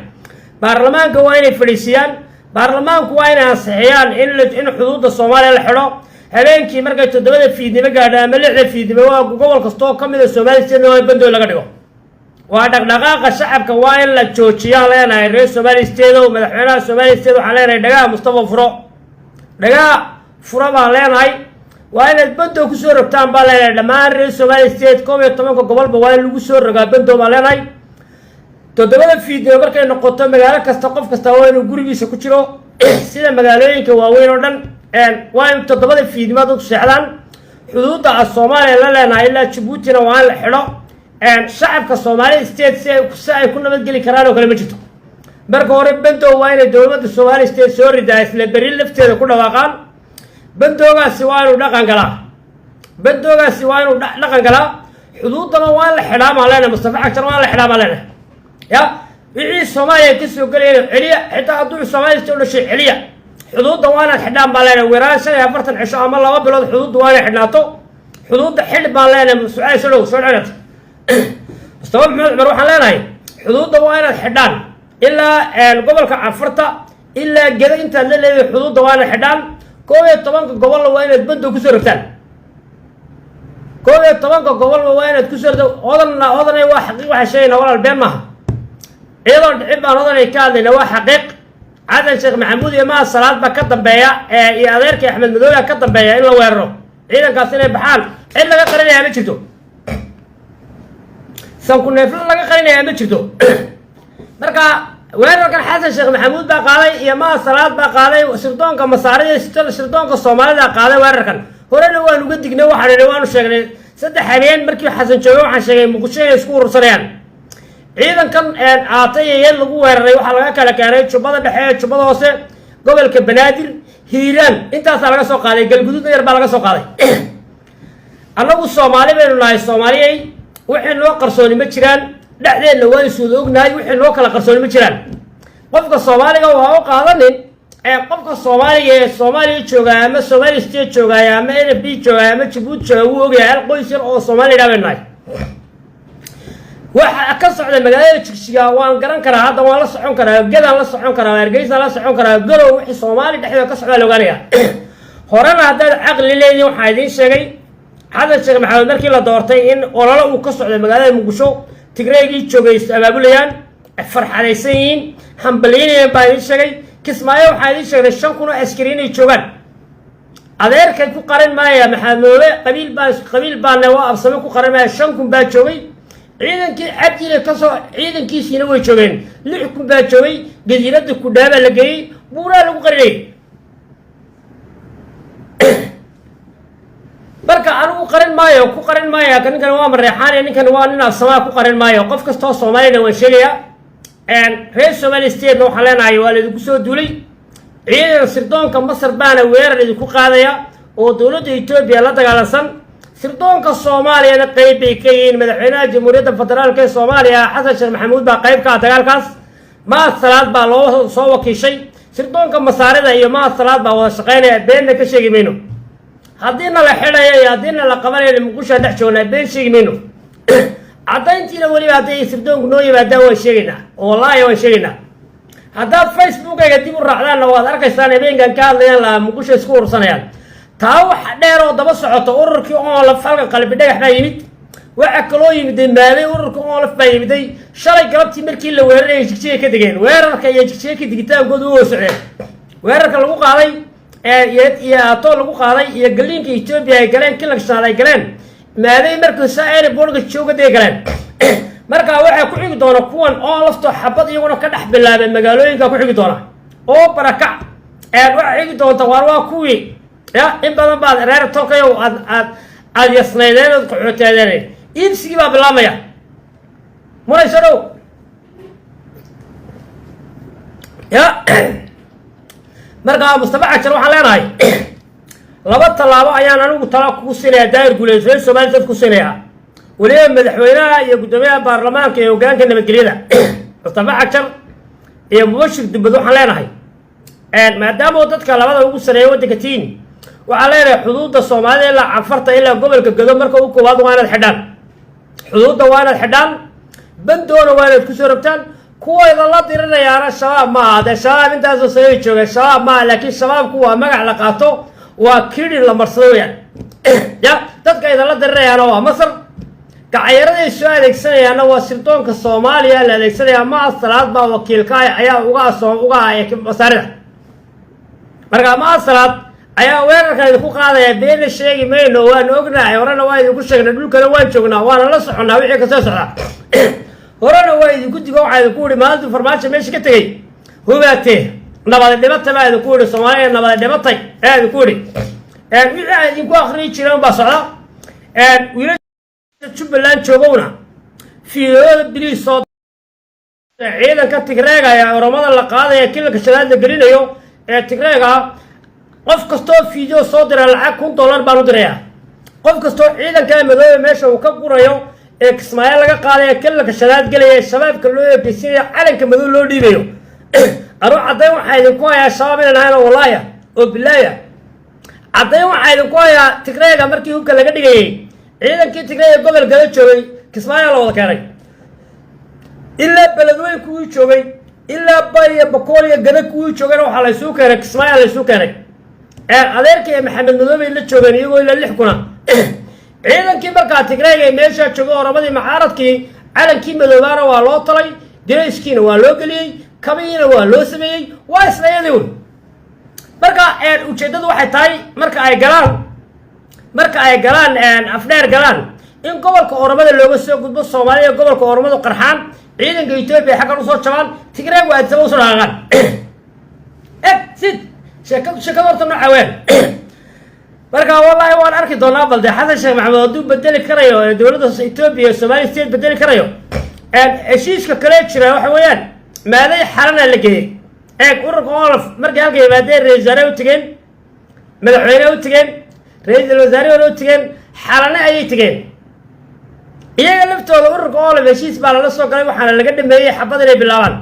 baarlamaanka waa inay fadhiisiyaan, baarlamaanku waa inay ansixiyaan in xuduudda Soomaaliya la xidho habeenkii markay 7da fiidnimo gaadho ama 6da fiidnimo. Waa gobol kastoo ka mid a Somali State waa in bandow laga dhigo. Waa dhaqdhaqaaqa shacabka waa in la joojiyaan leenahay reer Somali State o. Madaxweynaha Somali State waxaan leenahay, dhagaha Mustafa furo, dhagaha furo baan leenahay. Waa inaad bandow kusoo rogtaan baan leenahay. Dhammaan reer Somali State 11ka gobolba waa in lagu soo rogaa bandow baan leenahay. 7da fiidnimo markay noqoto, magaalo kasta qof kasta waa inuu gurigiisa ku jiro. Sida magaalooyinka waaweyn oo dhan waa in 7da fiidnimo dadku seexdaan. Xuduudda a Soomaaliya la leenahay ilaa Jabuutina waa in la xidho. Shacabka Soomaalida State si ay ku nabadgeli karaan oo kale ma jirto. Marka hore bandow waa inay dowladda Somali State soo ridaa, isla berri lafteeda ku dhawaaqaan. Bandoogaasi waa inuu dhaqan galaa, bandoogaasi waa inuu dhaqan galaa. Xuduuddana waa in la xidhaa baan leenahay. Mustafa Cagjar waa in la xidhaa baan leenahay. Ya wixii Soomaaliya ka soo gelayana celiya, xitaa hadduu Soomaaliya state u dhashay celiya. Xuduudda waa inaad xidhaan baan leenahay. Weeraan 45 cisho ama 2 bilood xuduudda waa inay xidhnaato. Xuduudda xidh baan leenahay. Su-aal soo dhow soo dhow. Mustafa Maxamed Cumar waxaan leenahay, xuduudda waa inaad xidhaan ilaa gobolka Cafarta ilaa Geda intaad la leedahay. Xuduudda waa inaad xidhaan. 11ka gobolna waa inaad bandow kusoo rogtaan. 11ka gobolba waa inaad kusoo rogtaan. Hodanna, Hodanay, waa xaqiiq waxaa sheegayna, walaal, been maaha. Iyadoo dhicin baan Hodanay ka hadlayna, waa xaqiiq. Xasan Sheekh Maxamuud iyo Maha Salaad baa ka dambeeya, iyo adeerkii Axmed Madoobe ka dambeeya in la weeraro, ciidankaas inay baxaan. Cid laga qarinayaa ma jirto, sanku neefla laga qarinayaa ma jirto. Marka weerarkan Xasan Sheekh Maxamuud baa qaaday iyo Maha Salaad baa qaaday, sirdoonka Masaarida, sirdoonka Soomaalida qaaday weerarkan. Horena waan uga dignay, waxaan idhi, waanu sheegnay 3 habeen markii Xasan joogay, waxaan sheegay Muqdisho inay isku urursanayaan. Ciidankan aatay iyo yeel lagu weeraray waxaa laga kala keenay Jubbada Dhexe, Jubbada Hoose, gobolka Banaadir, Hiiraan, intaasaa laga soo qaaday. Galguduudna yar baa laga soo qaaday. Annagu Soomaali baynu nahay, Soomaaliyey. Wixii noo qarsooni ma jiraan, dhexdeenna waan iswada ognahay. Wixii noo kala qarsooni ma jiraan. Qofka Soomaaliga waa u qaadanin Qofka Soomaaliga ee Soomaaliya jooga ama Somali State joogaya ama NFD joogaya ama Jabuuti jooga wuu ogyahay hal qoys yar oo Soomaaliya baynu nahay. Waxa ka socda magaalada Jigjiga waan garan karaa, hadda waan la socon karaa, Gedaan la socon karaa, Hargeysaan la socon karaa, Garow, wixii Soomaali dhexdeeda ka socdaa la ogaanaya. Horena haddaad caqli leedihin, waxaa idiin sheegay Xasan Sheekh Maxamed markii la doortay in ololo uu ka socday magaalada Muqdisho, Tigreegii joogay is abaabulayaan, farxadaysan yihiin, hambalyaynayaan baa idiin sheegay. Kismaayo waxaa idiin sheegay 5,000 oo askari inay joogaan. Adeerkay ku qaran maaya, Maxamed Madoobe, qabiil baa, qabiil baana waa Absame, ku qaran maaya. 5,000 baa joogay ciidankii Cabdile kasoo, ciidankiisiina way joogeen, 6,000 baa joogay. Jasiiradda Kudhaabaa la geeyey, buuraa lagu qarinayay. Marka anigu qarin maayo, ku qarin maayo ninkan waa Mareexaan, ninkan waa nin Absamaa, ku qarin maayo. Qof kastoo Soomaalina waan sheegayaa. Reer Somali Statena waxaan leenahay waa laidinku soo duulay. Ciidan sirdoonka Masar baana weerar idinku qaadaya oo dowladda Etoobiya la dagaalansan. Sirdoonka Soomaaliyana qeyb bay ka yihiin. Madaxweynaha Jamhuuriyadda Federaalka ee Soomaaliya Xasan Sheekh Maxamuud baa qayb ka ah dagaalkaas. Mahad Salaad baa loo soo wakiishay. Sirdoonka Masaarida iyo Mahad Salaad baa wada shaqaynaya. Beenna ka sheegi mayno. Haddiina la xidhayo iyo haddiina la qabanayo, Muqdishoa dhex joognaa, been sheegi mayno. Caddayntiina weliba hadday sirdoonku noo yimaadaan waan sheegaynaa, oo wallaahi waan sheegaynaa. Haddaad Facebookayga dib u raacdaanna waad arkaysaan habeenkan ka hadlayaan lahaa Muqdisho isku urursanayaan. Taa waxa dheer oo daba socoto ururkii ONLF halkan Qalbi Dhagax baa yimid. Waxaa kaloo yimiday Maamey, ururkii ONLF baa yimiday shalay galabtii markii la weerarayay. Jigjiga ka degeen, weerarka iyo Jigjiga ka digitaankooda u socdeen. Weerarka lagu qaaday iyo Ato lagu qaaday iyo galiinka Etoobiya ay galeen, kilag shanaad ay galeen Maamey, markii saa airportka jooga day galeen. Markaa waxaa ku xigi doona kuwan oo laftoo xabad iyaguna ka dhex bilaabay magaalooyinka ku xigi doona oo barakac. Waxaa xigi doonta waar waa kuwii ya in badan baad reer tolkayow aad yasnaydeen ood qaxooteedeen. Iibsigii baa bilaabmaya. Murayso dhow ya. Markaa Mustafa Cajar waxaan leenahay laba tallaabo ayaan anigu tala kugu siinayaa. Daahir Guuleed, reer Somali dad ku siinayaa, weliba madaxweynaha iyo guddoomiyaha baarlamaanka iyo hoggaanka nabadgelyada Mustafa Cajar iyo Mubashir Dubbad, waxaan leenahay maadaama dadka labada ugu sareeya waddanka tiin, waxaan leenahay xuduudda Soomaalida ilaa Canfarta ilaa gobolka Gado marka u koowaad waa inaad xidhaan xuduudda, waa inaad xidhaan bandoona, waa inaad kusoo rogtaan. Kuwayda la dirinayaana Shabaab ma aha. Dee Shabaab intaasoo sanay jooga, Shabaab maaha, laakiin Shabaabku waa magac la qaato, waa kidhi la marsado weyaan. Ya dadka idinla dirinayaana waa Masar, gacaryaraday soo adeegsanayaana waa sirdoonka Soomaaliya la adeegsanaya. Mahad Salaad baa wakiilka ah ayaa uga ah Masaarida. Marka Mahad Salaad ayaa weerarkan idinku qaadaya. Beena sheegi mayno, waanu ognahay, horena waa idinku sheegnay, dhulkana waan joognaa, waana la soconnaa wixii kasoo socda. Horena waa idinku digo, waxaa idinku yihi maalintuu Farmaajo meesha ka tegey, hubaatee nabadi dhimatay baa idinku yidhi. Soomaaliya nabadi dhimatay ayaa idinku yidhi. Wixii aan idinku akriyi jireen baa socda. Wiilasha Jubbaland joogowna fiidooda biliis soo. Ciidanka Tigreega ee Oromada la qaadaya, kilalka shanaad la gelinayo ee Tigreega, qof kastoo video soo dira lacag $1,000 baan u dirayaa. Qof kastoo ciidanka Madoobe meesha uu ka gurayo ee Kismaayo laga qaadaya, kilalka shanaad gelaya, ee Shabaabka loo ekeysinaya, calanka madow loo dhiibayo, anuu caddayn waxaa idinku hayaa Shabaab inaan ahayn oo wallaaya oo bilaaya. Caddayn waxaa idinku hayaa Tigreega markii hubka laga dhigayay, ciidankii Tigreega gobol gala joogay Kismaayo la wada keenay, ilaa Beledweyn kuwii joogay, ilaa Bay iyo Bakool iyo Gada kuwii joogayna waxaa laysuu keenay Kismaayo laysuu keenay. Adeerkii Maxamed Madoobay la joogeen iyagoo ilaa 6,000. Ciidankii markaa Tigreega ee meeshaa joogay, Oramadii macaaradkii, calankii madoobaana waa loo talay, dirayskiina waa loo geliyey, kabihiina waa loo sameeyey, waa isla iyadii un. Marka ujeeddadu waxay tahay marka ay galaan Afdheer galaan, in gobolka Oromada looga soo gudbo, Soomaalida gobolka Oromadu qarxaan, ciidanka Etoobiya xaggan usoo jabaan, Tigreeg waa Addisaba usoo dhaqaaqaan. Eg sid sheekada horta nooca ween. Marka wallaahi waan arki doonaa bal dee Xasan Sheekh Maxamed hadduu bedeli karayo dowladda Etoobiya, Somali State bedeli karayo. Heshiiska kale jira waxa weeyaan Maaday Xalana la geeyey. Eeg, ururka ONLF markay halka yimaadeen, ra-isul wasaare u tegeen, madaxweyne u tegeen, ra-iisul wasaare hore u tegeen, Xalane ayay tegeen. Iyaga laftooda ururka ONLF heshiis baa lala soo galay, waxaana laga dhameeyey xabad inay bilaabaan,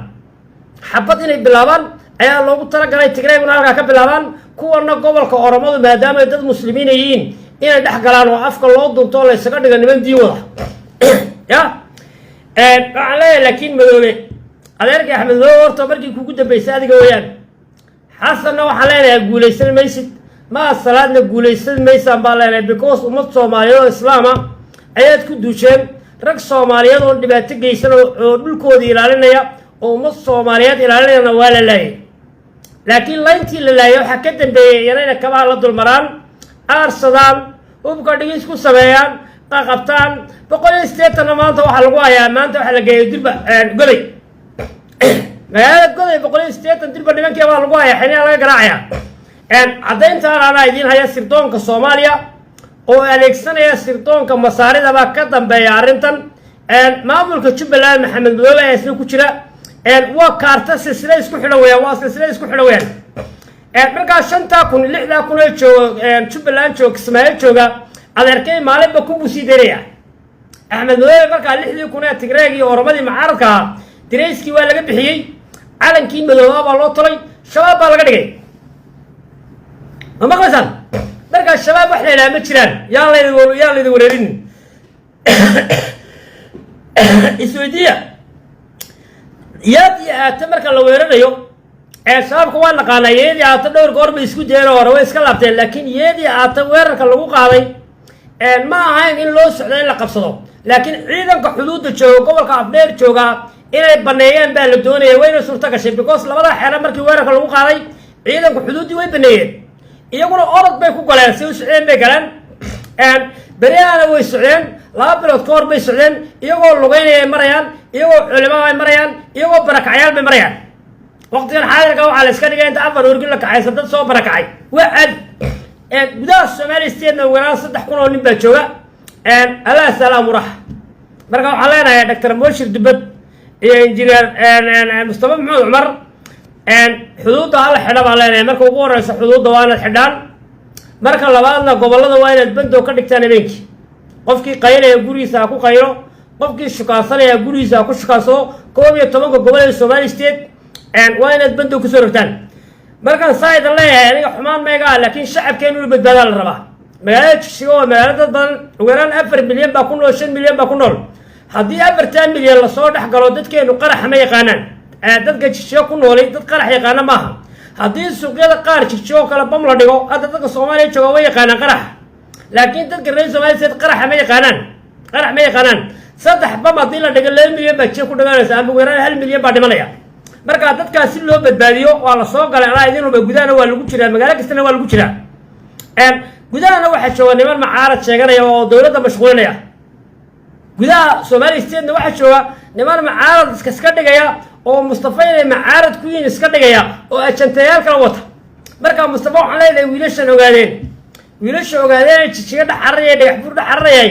xabad inay bilaabaan. Ayaa loogu talagalay Tigreeguna halkaa ka bilaabaan, kuwana gobolka Oromadu, maadaama ay dad Muslimiina yihiin, inay dhex galaan oo afka loo dunto oo la ysaga dhigo niman diin wada. Ya, waxaan leeyahay laakiin Madoobe, adeerkii Axmed Madoobe, horta markii kugu dambeysay adiga weeyaan. Xasanna waxaan leenahay guulaysan maysid, maa Salaadna guulaysan maysaan baan leenahay, because ummad Soomaaliyeed oo Islaama ayaad ku duusheen. Rag Soomaaliyeed oo dhibaato geysan oo dhulkoodii ilaalinaya oo ummad Soomaaliyeed ilaalinayana waa la laayay. Laakiin layntii la laayay waxaa ka dambeeyey iyana inay kabaha la dulmaraan, aarsadaan, hubka dhigis ku sameeyaan, qaqabtaan. 180-na maanta waxaa lagu hayaa, maanta waxaa la geeyay Durba Goday, magaalada Goday. 180 Durba nimankii baa lagu hayaa, xiniyaa laga garaacaya. Caddayntaan anaa idiin haya. Sirdoonka Soomaaliya oo adeegsanaya sirdoonka Masaarida baa ka dambeeya arrintan. Maamulka Jubbaland, Maxamed Madoobe ayaa isna ku jira. Waa kaarta silsila isku xidhan weyaan, waa silsila isku xidhan weyaan. Markaa 5000, 6000 ee jooga Jubbaland jooga, Kismaayo jooga, adeerkay maalinba kunbuu sii daynaya Axmed Madoobe. Markaa 6000 ee Tigreeg iyo Oromadii mucaaradka ahaa, dirayskii waa laga bixiyey, calankii madoobaa baa loo tolay, Shabaab baa laga dhigay. Ma maqlaysaan? Markaa Shabaab wax la yidhaha ma jiraan. Yaan laydin wareerinin. Isweydiiya, Yaad iyo Aata marka la weerarayo ee Shabaabka waa naqaanaa. Yeedii Aata dhowr goor bay isku dayeen oo hore, way iska laabteen. Laakiin Yeedii Aata weerarka lagu qaaday ma ahayn in loo socdo in la qabsado, laakiin ciidanka xuduudda jooga, gobolka Afdheer joogaa, inay baneeyaan baa la doonaya. Wayna suurto gashay, because labada xeero markii weerarka lagu qaaday, ciidanku xuduuddii way baneeyeen, iyaguna orod bay ku galeen, si u socdeen bay galeen. Beryahana way socdeen, 2 bilood ka hor bay socdeen, iyagoo lugeynaya ay marayaan, iyagoo culimo ay marayaan, iyagoo barakacyaal bay marayaan. Waqtigan xaadirka waxaa la iska dhigay inta afar orgin la kacaysa dad soo barakacay. Waa caadi. Gudaha Somalia State-na ugu yaraan 3000 oo nin baa jooga. Allah salaam urax. Marka waxaan leenahay Doctor Moshir Dubad iyo Injineer Mustafa Maxamed Cumar, xuduudda hala xidha baan leenahay. Marka ugu horeysa xuduudda waa inaad xidhaan, marka labaadna gobollada waa inaad bandow ka dhigtaan. Habeenkii qofkii qaylaya gurigiisa ha ku qaylo, qofkii shukaansanaya gurigiisa ha ku shukaansado. 11-ka gobol ee Somali State waa inaad bandow kusoo rogtaan. Markaan saa idan leeyahay, aniga xumaan meega ah, laakiin shacabkeenu inu badbaadaa la rabaa. Magaalada Jigjiga waa magaalo dad badan, ugu yaraan 4 milyan baa ku nool, 5 milyan baa ku nool. Haddii 4-taa milyan lasoo dhex galo, dadkeenu qaraxa ma yaqaanaan. Dadka Jigjiga ku noolay dad qarax yaqaana maaha. Haddii suuqyada qaar Jigjigo kale bam la dhigo, hadda dadka Soomaaliya jooga way yaqaanaan qaraxa, laakiin dadka reer Somalia State qaraxa ma yaqaanaan, qarax ma yaqaanaan. Saddex bam haddii la dhigo, 2 milyan baa jiga ku dhimanaysa ama ugu yaraan 1 milyan baa dhimanaya. Marka dadkaas si loo badbaadiyo, waa la soo galay, anaa idin huba. Gudahana waa lagu jiraa, magaalo kastana waa lagu jiraa. Gudahana waxaa jooga niman macaarad sheeganaya oo dowladda mashquulinaya. Gudaha Somali State-na waxaa jooga niman macaarad iska dhigaya oo Mustafa inay macaarad ku yihiin iska dhigaya oo ajantayaal kala wata. Marka Mustafa waxaan leedahay, wiilashan Ogaadeen, wiilasha Ogaadeen Jijiga dhex cararaya, Dhagax Buur dhex cararayay,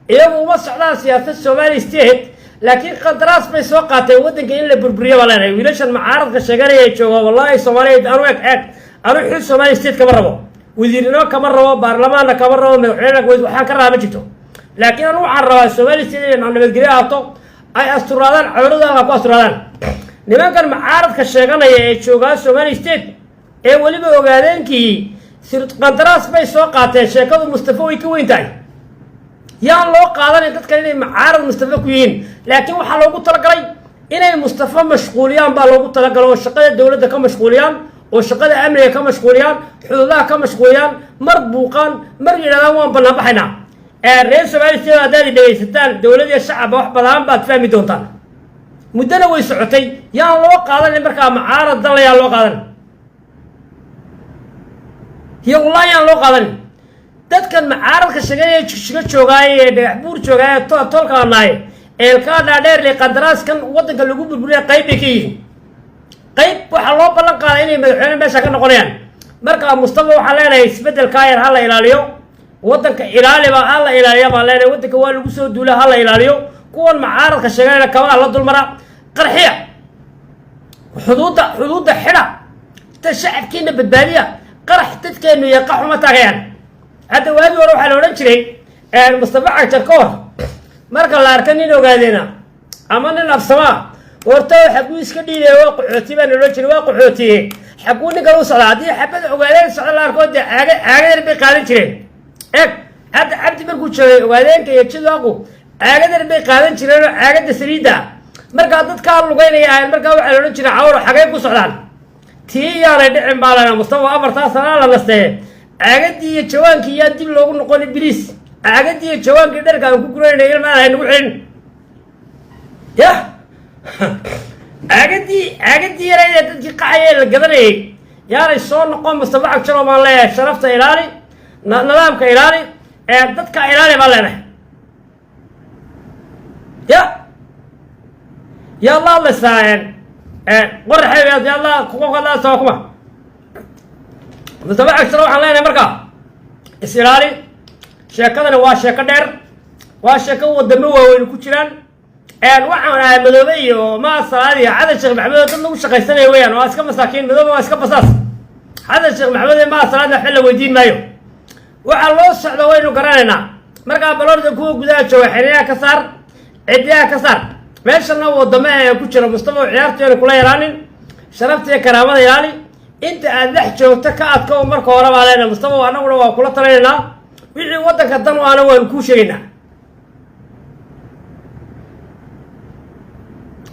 iyagu uma socdaan siyaasad Somali State, laakiin qandaraas bay soo qaateen waddanka in la burburiyo baa leenahay. Wiilashan macaaradka sheeganaya jooga, wallahi Soomaaliya anu eg eeg, anu xil Somali State kama rabo, wasiirnimo kama rabo, baarlamaanna kama rabo, madaxweyne waxaan ka rabaa ma jirto. Laakiin anu waxaan rabaa Somali State inay nabadgelyo ahaato, ay asturaadaan cawrada, halka ku asturaadaan. Nimankan macaaradka sheeganaya ee joogaa Somali State ee weliba Ogaadeenkii, qandaraas bay soo qaateen. Sheekadu Mustafa way ka weyn tahay. Yaan loo qaadanin dadkan inay macaarad Mustafa ku yihiin, laakiin waxaa loogu talagalay inay Mustafa mashquuliyaan baa loogu talagalay, oo shaqada dowladda ka mashquuliyaan, oo shaqada amniga ka mashquuliyaan, xuduudaha ka mashquuliyaan, mar buuqaan, mar yidhahdaan waan bannaan baxaynaa. Reer Somalia State, haddaad i dhegaysataan, dowlad iyo shacabba, wax badan baad fahmi doontaan. Muddona way socotay. Yaan loo qaadanin markaa macaarad dalayaan loo qaadanin iyo wallahi yaan loo qaadanin. Dadkan macaaradka sheegaya, Jigjigo joogaaye ee Dhagax Buur joogaaye, tolkaanaaye, eelkaa dhaadheerle, qandaraaskan waddanka lagu burburiya qayb bay ka yihiin. Qayb waxaa loo ballan qaaday inay madaxweyne meesha ka noqonayaan. Marka Mustafa waxaan leenahay, isbeddelkaa yar ha la ilaaliyo waddanka, ilaaliba ha la ilaaliya baan leenahay. Waddanka waa lagu soo duula, ha la ilaaliyo. Kuwan macaaradka sheeganayna kabaha la dulmara, qarxiya xuduudda, xuduudda xidha ta, shacabkiina badbaadiya. Qarax dadkeenu iyo qaxuma taagayaan. Hadda waagii hore waxaa la odhan jiray, Mustafa Cagjar ka hor, marka la arka nin Ogaadeena ama nin Absamaa Wartoo xaguu iska dhiibaya? Waa qaxooti baa naloo jiray, waa qaxootiye. Xaguu ninkan u socdaa? Haddii xabad Ogaadeen socda la arko, dee caaga caagadan bay qaadan jireen. Eeg, hadda Cabdi markuu joogay, Ogaadeenka iyo Jidwaaqu caagadan bay qaadan jireen oo caagada saliidda ah. Markaa dadkaa lugaynaya ahayn, markaa waxaa la odhan jiray, cawro xagay ku socdaan? Tii yaanay dhicin baa lena. Mustafa, 4-taa sanaa la nasteeye, caagadii iyo jawaankii yaan dib loogu noqonin, please. Caagadii iyo jawaankii dharka aan ku guranayna ilma aan nagu xidhin. Ya caagadii yarayda dadkii qacaya la gadanayay yaanay soo noqon. Mustafa Cagjaro baan leeyahay, sharafta ilaali, nidaamka ilaali, ee dadka ilaali baan leenahay. Ya yaad la hadlaysaa qoraxeed? Yaad la kuqadlaysaa kuma Mustafa Cagjaro waxaan leenahay markaa is ilaali. Sheekadani waa sheeko dheer, waa sheeko wadamo waaweyn ku jiraan. Waxaan ahay Madoobe iyo maa Salaad iyo Xasan Sheekh Maxamed oo dad lagu shaqaysanaya weeyaan. Waa iska masaakiin, Madoobe waa iska basaas. Xasan Sheekh Maxamed iyo maa Salaad waxba la weydiin maayo. Waxaa loo socdo waynu garanaynaa. Markaa balorda kuwa gudaha jooga xiniyaha ka saar, cidiyaha ka saar. Meeshana wadamo ee ku jira. Mustafa, ciyaartoyna kula yaraanin, sharafta iyo karaamada ilaali inta aad dhex joogto. Ka adko marka hore baa leenahay. Mustafa, annaguna waa kula talinaynaa, wixii waddanka dan u ana waanu kuu sheegaynaa.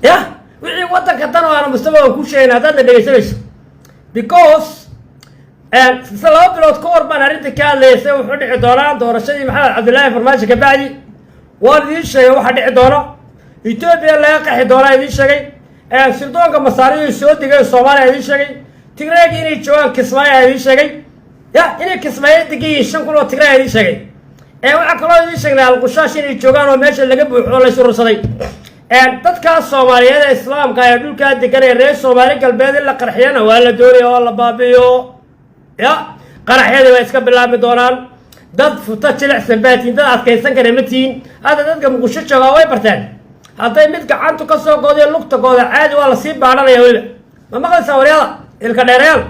Ya wixii waddanka dan u ana, Mustafa, waan kuu sheegaynaa haddaadna dhegaysanayso, because 2 bilood ka hor baan arrinta ka hadlayay se wuxuu dhici doonaa doorashadii Maxamed Cabdullaahi Farmaajo ka bacdi. Waan idiin sheegay waxa dhici doono. Etoobiya laga qaxi doonaa idiin sheegay. Sirdoonka Masaaridu soo degay Soomaaliya idiin sheegay. Tigreegi inay joogaan Kismaayo idiin sheegay. Ya inay Kismaayo degan yihiin 5000 oo Tigreeg idiin sheegay. Waxaa kaloo idiin sheegnay Alqushaash inay joogaan oo meesha laga buuxo oo lays urursaday. Dadkaas Soomaaliyeed ee Islaamka ee dhulkaa degan ee reer Soomaali Galbeed in la qarxiyana waa la doonaya oo la baabi'iyo. Ya qaraxyadii way iska bilaabmi doonaan. Dad futa jilicsan baa tihiin, dad adkaysan kara ma tihiin. Hadda dadka Muqdisho joogaa way barteen, hadday mid gacantu ka soo goodayo, lugta gooda, caadi waa lasii baadhanaya weliba. Ma maqlaysaa, waryada ilka dheerayaal?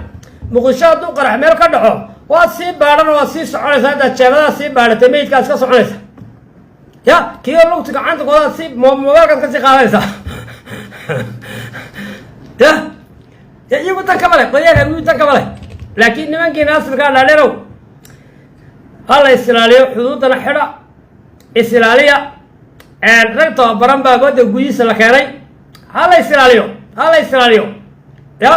Muqdisho hadduu qarax meel ka dhaco, waad sii baadhan, waad sii soconaysaa. Intaad jeebadaha sii baadhatay, meydkaad iska soconaysa. Ya kiyo lugta gacanta goodaad sii mobailkaad kasii qaadanaysaa. Ya iyagu dan kama leh, qolyaha iyagu dan kama leh, laakiin nimankii naasirkaa dhaadheerow, ha la isilaaliyo, xuduuddana xidha, isilaaliya. Rag tababaran baa wadda gudihiisa la keenay. Ha la isilaaliyo, ha la isilaaliyo. Ya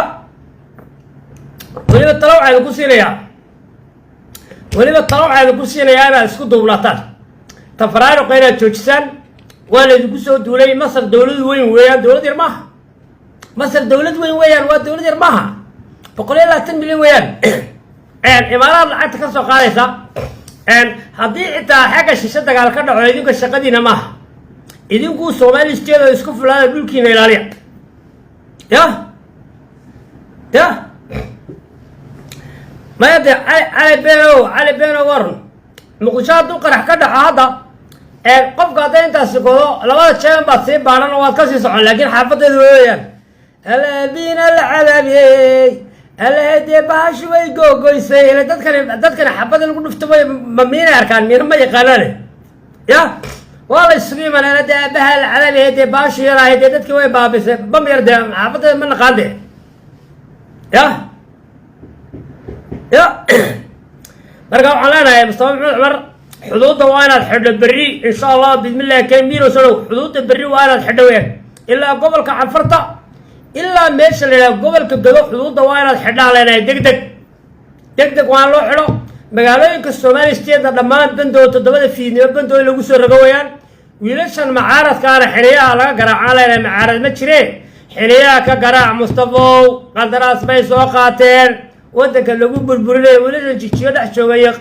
weliba talo waxaa idinku siinayaa, weliba talo waxaa idinku siinayaa inaad isku duubnaataan, tafaraaruqa inaad joojisaan. Waa laydinku soo duulay. Masar dowlad weyn weeyaan, dowlad yar maaha. Masar dowlad weyn weeyaan, waa dowlad yar maaha, 120 milyan weeyaan. Imaaraad lacagta ka soo qaadaysa. Haddii xitaa xagga shishe dagaal ka dhaco, idinka shaqadiina maaha. Idinku Soomaali state oo isku fulaada, dhulkiina ilaaliya. Ya maya de Cali, Cali Beenow, Cali Beenow, waran Muqdisho hadduu qarax ka dhaco hadda, qofka hadday intaasi godo, labada jeeban baad sii baadhan oo waad kasii socon, laakiin xaafadeedu weeyaan alaabina la cadaabiyey, alahedee bahashi way googoysay. Ila dadkani xabada lagu dhufto way ma miinay arkaan, miina ma yaqaanaane. Ya waa la isugu imanaan dee, aabaha la cadaabiyey dee, baashu yaraahay dee, dadkii way baabisay, bam yar dee, xaafadeeda ma naqaan dee. Ya marka waxaan leenahay, Mustafa Maxamed Cumar, xuduudda waa inaad xidho berri, insha Allah, bismillahi kamiiro soo. Xuduudda berri waa inaad xidho weyaan, ilaa gobolka Canfarta, ilaa meesha la yidhaha gobolka Gado. Xuduudda waa inaad xidhaan leenahay, deg deg, deg deg waan loo xidho. Magaalooyinka Soomaali State dhammaan bandoo 7-da fiidnimo bandoo in lagu soo rogo weyaan. Wiilashan macaaradkaana xiniyaha laga garaacaan leenahay. Macaarad ma jiree, xiniyaha ka garaac, Mustafow. Qandaraas bay soo qaateen waddanka lagu burburinayo. Wiilashan Jijiyo dhex jooga iyo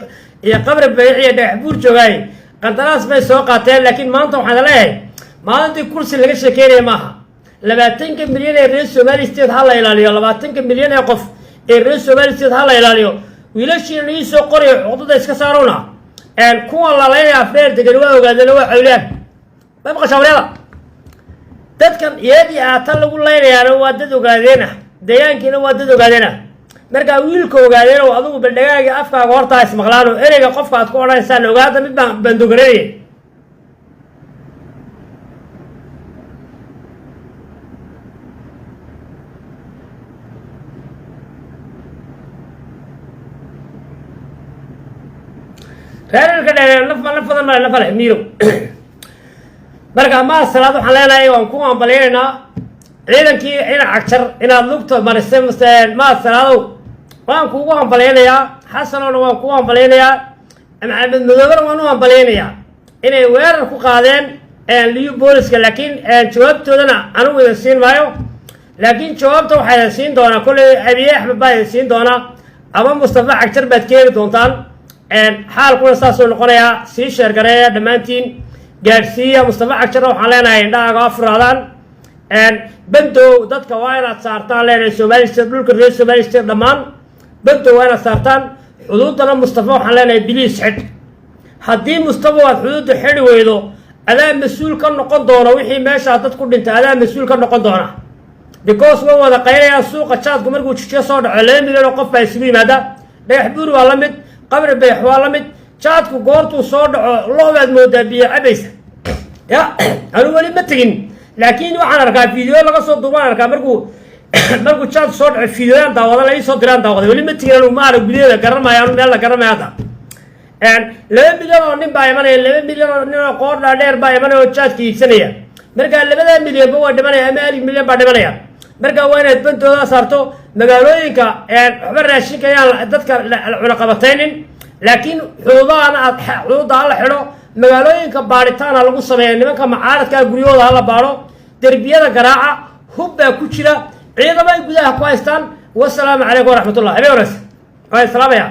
Qabri Bayax iyo Dhagax Buur joogaay qandaraas bay soo qaateen. Laakiin maanta waxaan leeyahay, maalintii kursi laga sheekeynaya maaha. 20-ka milyan ee reer Somali State ha la ilaaliyo. 20-ka milyan ee qof ee reer Somali State ha la ilaaliyo. Wiilashiina ii soo qorayo, cuqdada iska saarowna. Kuwan lalaynaya Afdheer degan waa ogaadeen, waa cawliyaan. Ma maqashaa, waryada? Dadkan iyadii aatan lagu laynayaana waa dad ogaadeen ah, deegaankiina waa dad ogaadeen ah. Markaa wiilka ogaadeen oo adigu baldhagaaga afkaaga hortaa ismaqlaano, ereyga qofka aad ku odhanaysaan ogaada. Mid baan bandogaranaya. Reer Ilka Dheere naf naf badan male, nafa leh miirow. Marka Mahad Salaad waxaan leenahay, waan ku hambalyaynaynaa ciidankii ina Cagjar inaad lugta marisay. Mase Mahad Salaadow, waan kuugu hambalyaynayaa. Xasanowna waan kugu hambalyaynayaa. Maxamed Madoobena waan u hambalyaynayaa inay weerar ku qaadeen Liyu Booliska. Laakiin jawaabtoodana anigu idin siin maayo, laakiin jawaabta waxaa idin siin doonaa kolley Abiye Axmed baa idin siin doonaa ama Mustafa Cagjar baad keeni doontaan. Xaalkuna saasuu noqonayaa. Sii share gareeya dhammaantiin, gaadhsiiya. Mustafa Cagjarna waxaan leenahay, indhahaaga afuraadaan. Bandow dadka waa inaad saartaan leenahay Somali State, dhulka reer Somali State dhammaan bandow waa inaad saartaan. Xuduuddana Mustafa waxaan leenahay, please xidh. Haddii Mustafa aad xuduudda xidhi weydo, adaa mas-uul ka noqon doona wixii meeshaa dad ku dhintay, adaa mas-uul ka noqon doona, because way wada qaylayaan. Suuqa jaadku markuu Jijiyo soo dhaco, 2 milyan oo qof baa isugu yimaada. Dhagax Buur waa la mid, Qabri Bayax waa la mid. Jaadku goortuu soo dhaco, lo-baad moodaa biyo cabaysa. Ya, anu weli ma tegin, laakiin waxaan arkaa video laga soo duubaan arkaa. Markuu jaadku soo dhaco, videoyaan daawada la ii soo diraan daawada. Weli ma tegin anu, ma arag gudaheeda, garan maayo anu meel la garan maayo. Hadda 2 milyan oo nin baa imanaya, 2 milyan oo nin oo qoor dhaadheer baa imanaya oo jaadka iibsanaya. Marka labadaa milyanba waa dhimanaya ama alif milyan baa dhimanaya. Marka waa inaad bantooda saarto magaalooyinka. Waxba raashinka ayaan dadka la cunaqabataynin, laakiin xuduudahana aad xuduudda hala xidho. Magaalooyinka baadhitaana lagu sameeya, nimanka macaaradkaa guryahooda hala baadho, derbiyada garaaca, hub baa ku jira, ciidamo ay gudaha ku haystaan. Wasalaamu calaykum waraxmatullah. Habeen wanaagsan, waa salaamaya.